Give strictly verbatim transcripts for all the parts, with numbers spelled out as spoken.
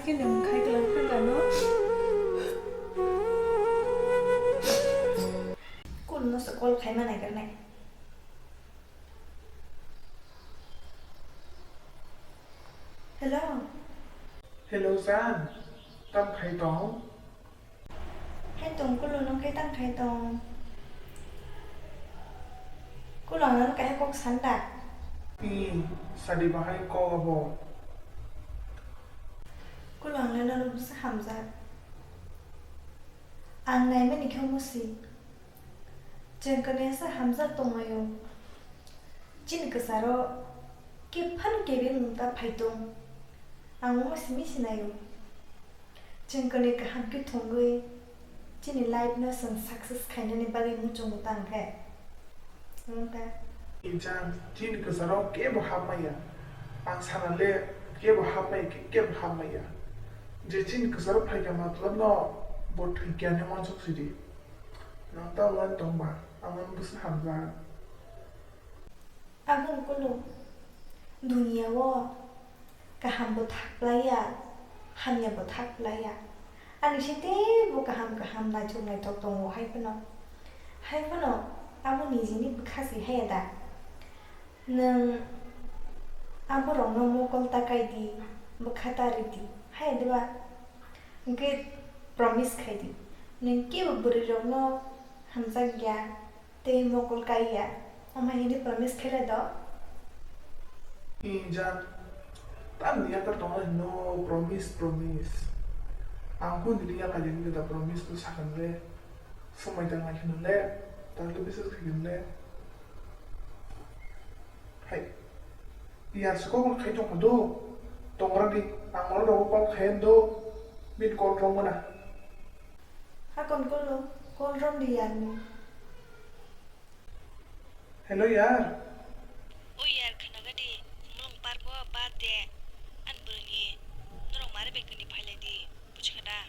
Kini mung khai kwlang phangano. Kun no se call khai ma nai kar nai. Hello. Hello, Jan. Tam khai tong? Hai tong, Kulu, nung khe tang khai tong? Kulu, ang nono kaisa kok san da? I, sadi bahai kok abo. Kulu, ang le nono bwsa hamjak. Ang naimani khe omo si. Chwng kwnwi asa hamjak tonglaio. Chini kwcharo kephano kebengmung ta phai tong. Ang omo simi sinaio. Chwng kwnwi kaham khe thwngwi chini life no chwng success khainani bagwi muchungo ta hwnkhe. Wngkha. Injan, chini kwcharo kebo hapmaya. Ang sana le kebo hapmaya, ke-, kebo hapmaya. Je chini kwcharo phaikha matlab no bo thwikya hinwi uansuk sidi. Nwng ta uan tongba, ang nwng bwsa hamjak. Aboni kulu, duniya o kaham bo thak plaiya, hamya bo thak plaiya. Ani se teibo kaham kaham naithok naithok tongo hai phano. Hai phano abo nijini bwkha se haya da? Nwng aborokno mokol ta kai di, bwkha ta ri di, haya diba? Hwnkhe promise khai di, nwng kebo bwrwirokno hamjak ya tei mokol kai ya, omo hinwi promise khai lai do. Injan, tamni yathar tongo no promise, promise. Ang kho nini yakarni da promise no sakha le, swmai tanglai kheno le, takle bwswk khai le. Hai. Yar se kokno khai tongkha do. Tongra di, ang oro rogo kok khai do. Bini call romgana. Hakon kolo, call rom di yarni. Hello yar. O yar, khnaga di, nwng park o birthday, ani bwrwini, norok mare bai kwnwi phailai di, buji kha da?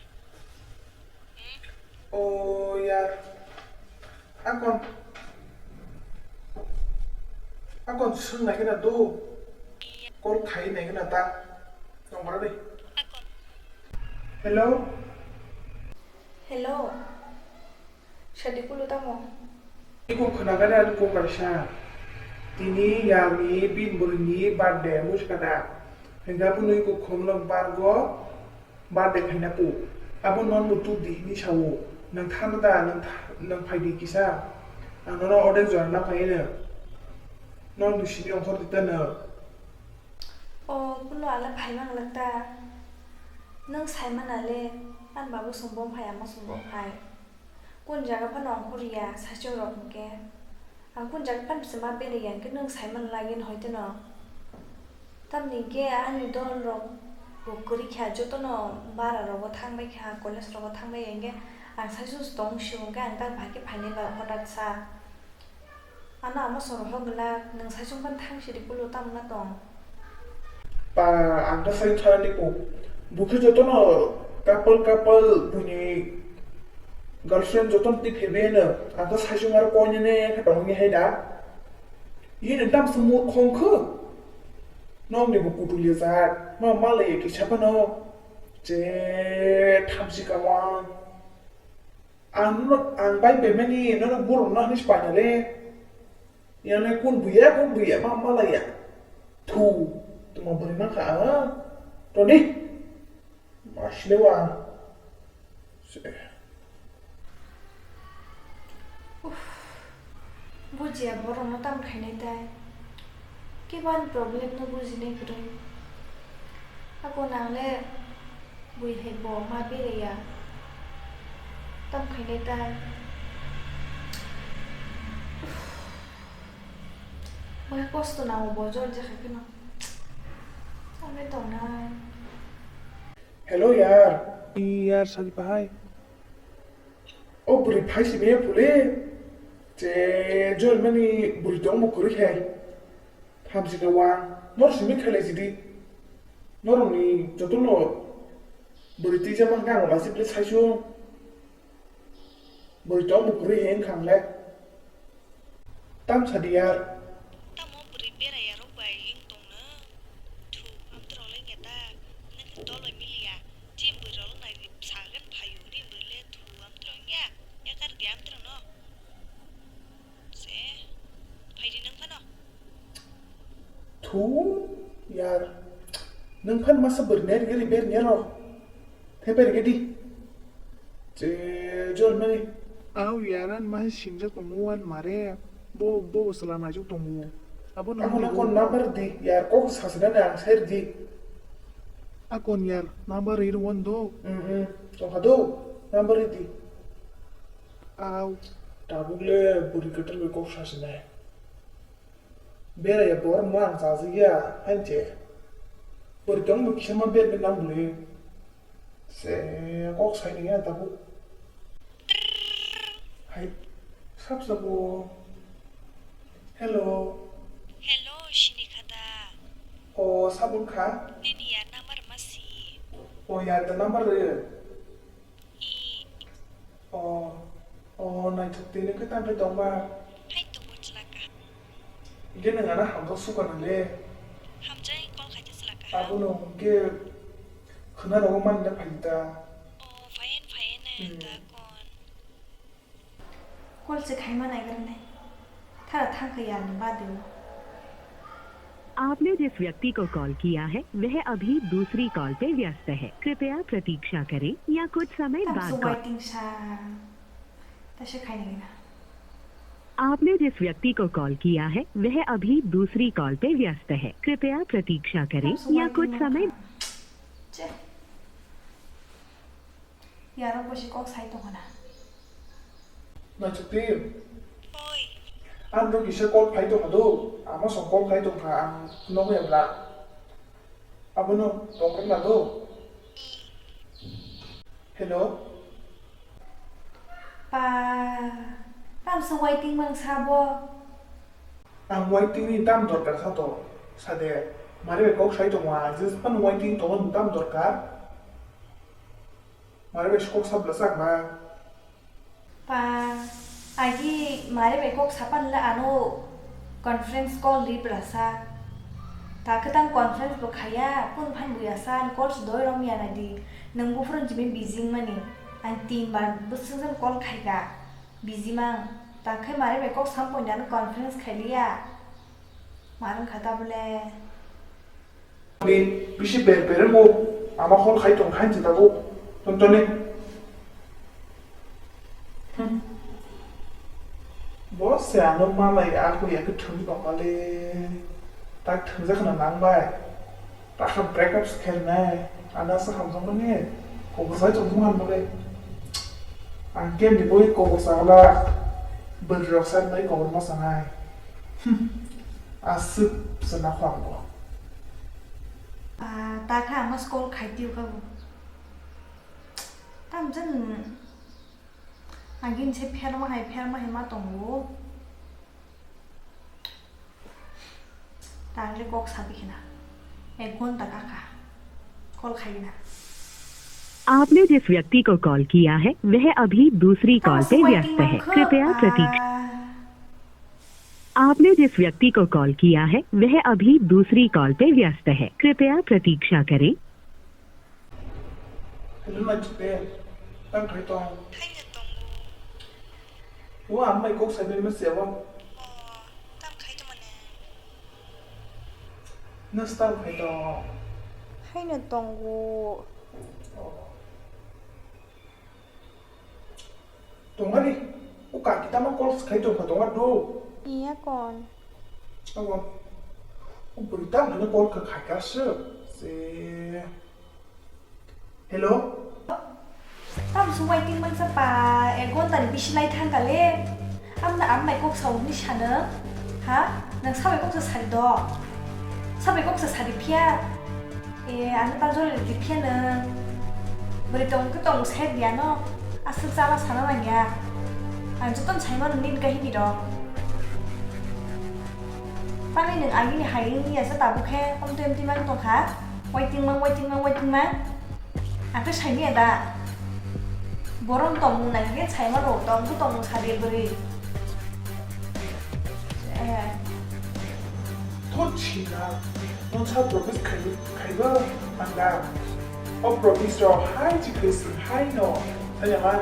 O yar. Akon. Akon swng nai gana do. Call khai nai gana ta. Tongmara de. Hello. Hello. Sadi kulu tamo? Iko khwna gana ani kok kaisa. Tini yami bin bwrwini birthday muchkada. Hingga bunu iko khumlok bargo. Birthday khaina po. Abo non bo tubdi hinwi sao. Nwng thangda, nwng tha-, nwng phaidi kisa. Ang nono order jora na phaino. Non bo sini ongkhor di tano. O, kulo ala phai mang lak ta. Nwng sai mana le, an babu song bom phai, amo song bom phai. Kun jaga phano ongkhor ya, saichung rok hwnkhe. Ang kun jaga phano se ma bere ya, hwnkhe nwng sai man lagin hoi teno. Tamni hwnkhe ani dol rok bo kwrwi kha, jotono bara rogo thang bai kha, college rogo thang bai ya, hwnkhe ang saichung se tong sio, hwnkhe ang tak bahai khe phainai ba hotat sa. Ano ama soro hok glak, nwng saichung phano thang sidi kulo tamo na tong? Pa, ang ta sai thani ko. Bukhe jotono couple couple buini girlfriend jotono twi phebe no. Ang ta saichung aro koine ne khe tongni hai da. Yini tam sumur khongkhu. Nokni bo kutul ya jat. No malai kisa phano. Je thamsi kawang. Ang no, ang bai pemeni, nono borok no hinwi paina le. Yang nai kun buya, kun buya, ma, malaya. Thu, tuma bwrwi mankha, ah. Toni. Maslewa. Se. Uff. Bujiya borokno tamo khainai tai. Kebani problem no bujinai kwrwi. Ako nang le bui hai bo ma bereya. Tamo khainai tai. Uff. Bo hai kosto nango bo jor jakha kheno. Tamo tongnai. Hello yar. Yar sadi bahai. O bwrwi phai simi ya phule. Je jol mani bwrwi tong bo kwrwi khai. Thamsi ka wang. Nor simi khalai sidi. Norokni jotono bwrwi twijak mang khe ang lasi ble saisu. Bwrwi tong bo kwrwi hai wngkha ang le. Tam sadi yar. Tamo bwrwi beraya rok bai wng tong no? Thu, amtwrok le wngya ta? Nang khe dol bai miliya. Thu, yar. Nwng phan masa bwrwi nai rwgwi ber nero. Thepai rwgwi di. Je, jor mani. Au, yar, an masa singjak tongo, an mare. Bo, bo salam raijuk tongo. Abo nang Abo di nang go. Kon number di, yar, kok sasana na ang share di. A kon, yar, number ri rwon do. Mm, mm. Tongkha do, number ri di. Au. Tabuk le bwrwi kwtal bai kok sasinai. Bera ya bor mo ang chajak ya, hain che. Bwrwi tong bo kisa ma ber ber nang bwle. Se kok sai ni ya tabuk. Hai, sab sabo. Hello. Hello, Shinikha da. O, sabun kha? Nini ya number ma si. O, ya da number re. I. O, o, naithok tini khe tangkhe tongma. Hai tongo chwla kaha. Hingke nwng ano hamjak suka nang le. Hamjai call khaite chwla kaha. Abono hingke khwna rogo manna phaita. O, phaien, phaien, hmm, ta kon. Call se khaima naigra nai. Thara thangkha ya ni bade o. आपने जिस व्यक्ति को कॉल किया है, वह अभी दूसरी कॉल पे व्यस्त है। कृपया प्रतीक्षा करें या कुछ समय Tam बाद su call waiting sa. Ta se khai nai na. आपने जिस व्यक्ति को कॉल किया है, वह अभी दूसरी कॉल पे व्यस्त है। कृपया प्रतीक्षा करें Tam su या waiting कुछ ma समय kha. Che. Yarok bo se kok sai tongo na. Naisukti. Oi. Ang no kisa call phai tongkha do. Ama song call phai tongkha ang nogo ya bla. Abono tongkha na do. Hello. Pa, tam se waiting mang sabo. Ang waiting ni tam dorkar sa to. Sade, mare bai kok sai tongo, ang je pan waiting tongo tam dorkar. Mare bai kok sabla sak ma. Pa, agi mare bai kok sapan le ano conference call ri brasa. Ta ketang conference bo khaya, kun phan buya sa, call se doi rom ya na di. Nang bu phone jimi busy mani. Ang tin bar bwswk jang call khai ka. Busy mang. Ta khai mare bai kok sam pon ano conference khai liya. Marang kha ta bole. Ni bisi ber ber mo ama hol khai tong khai jita bo tong toni. Hmm. Bo se ano malai a ko ya ke thung tong kale. Tak thung jak na nang bai. Tak break up se kher nai. Ana sa ham jong ni ko bo sai tong mo han bole. Ang kem ni boi ko bo sa la. Ber rok sa nai ko bo ma sa nai. Hmm. Aswk se na khwang bo. Ah, ta kha ama call khai tio kha bo. Tam jan agin se pherma hai, pherma hai ma tongo. Tang le kok sabi khina. Ek ghonta kaka. Call khai na. आपने जिस व्यक्ति को कॉल किया है, वह अभी दूसरी कॉल पे व्यस्त है। कृपया प्रतीक्षा। आपने जिस व्यक्ति को कॉल किया है, वह अभी दूसरी कॉल पे व्यस्त है। कृपया प्रतीक्षा करें। Hello, Nachupe. Tam khai tong? Thaino tongo. O, ang bai kok sai bai mese o. O, tam khai tong mane? Nus tam khai tong? Thaino tongo. O. Tongani, o kaki tamo call khai tongkha tonga do. Iya kon. Abo, o bwrwi tamo hino call kha khai ka se. Se. Hello? Tamo se waiting man sa pa, ek ghonta ni bisi lai thang ka le. Amna am bai kok sa hwnwi sano. Ha? Nang sabai kok sa sari do. Sabai kok sa sari phiya. E, ano ta jora di phiya nang. Bwrwi tong khe tong se di ano. Aswk chala sana nang ya. Ang joto sai mano nini kahini rok. Tangwi nang agini hai wngya sa tabuk khe omtwi omtwi mang tong kha. Waiting mang, waiting mang, waiting mang. Ang khe saimanya da. Borom tongmung nai khe saima rw tong, bo tongmung sa de bwrwi. Eh. Thot sina, non sa promise khai, khaiba mangda. O promise rw hai chi khai sing hai no. Tanya man.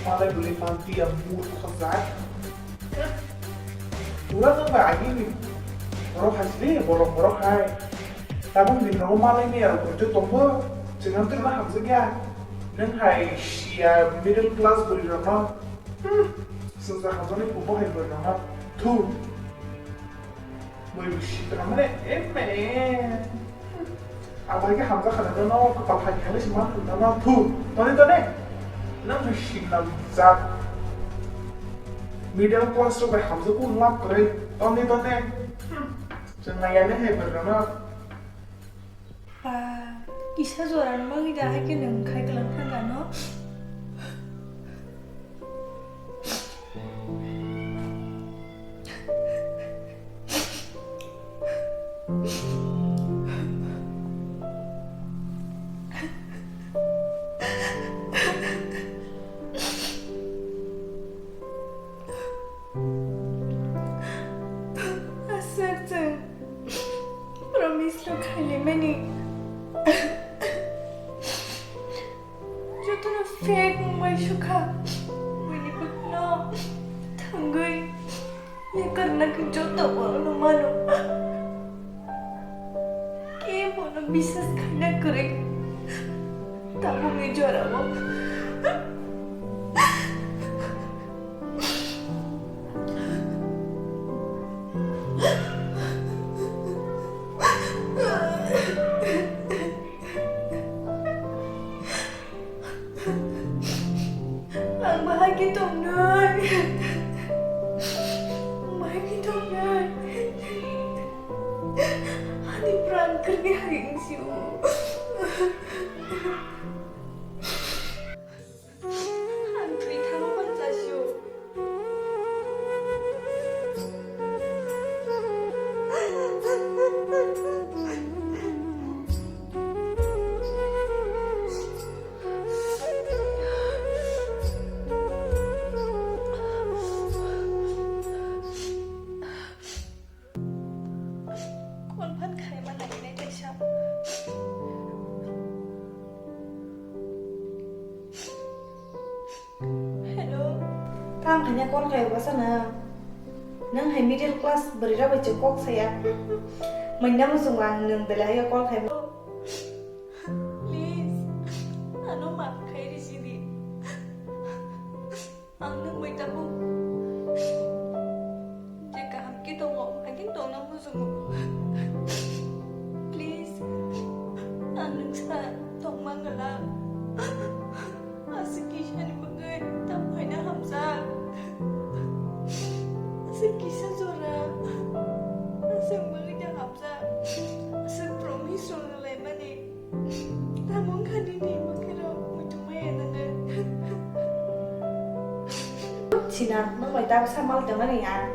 Malai bwrwi manti ya mur khojak. Ura no ba agini. Borok hai sini, borok, borok hai. Tabuk ni nogo malai ni aro koi to tongbo, chwng hamtwrwino hamjakya. Nwng hai siya middle class bwrwi rokno. Hmm, chwng ja hamjaknai kubo hai bwrwi rokno. Thu. Bwrwi sitra mane, emme. Abo hai khe hamjakha nono, kwtal hai khe se man nono. Thu, toni toni. Nwng bwrwi sitra jat. Middle class rok bai hamjakgo love kwrwi. Toni toni. Hmm. Chwng naiya le hai bwrwi rokno. Ba, kisa jora ni bagwi da hai khe nwng khai kwlang thang ano. Aswk chwng promise rok khailaimani. Jotono fake wngbai sukha. Buini bwkhano thangwi yakarna khe joto borokno mano. Kebono biswas khaina kwrwi. Tabukni jorao. Ang bahai khe tongnai. Ang bahai khe tongnai. Ani pran kwrwi hai wngsio. Ang thwi thangma chasio. Call phan khaima nainai kaisa. Hello. Tang khaina call khai bwsano. Nwng hai middle class bwrwi rok bai chwng kok saya. Manya muchungo ang nwng belai hai call khai. Please, ano maaf khai risi di. Ang nwng bai tabuk je kaham khe tongo, ang khe tongna muchungo. Please, ang nwng sa tongma ngala. Aswk kisani bagwi ta phaina hamjak. Aswk kisa jora. Aswk bagwi ta hamjak. Aswk promise rwlaimani. Tamo wngkha nini bwkhwirok muitu maya nangwi. Sina, nwng bai tabuk sa mal tongmani ya.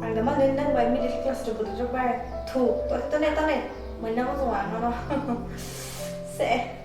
Ang da mani nwng bai middle class rok bwrwi rok bai. Thu, tone, tone, tone. Manya muchungo ang nono. Se.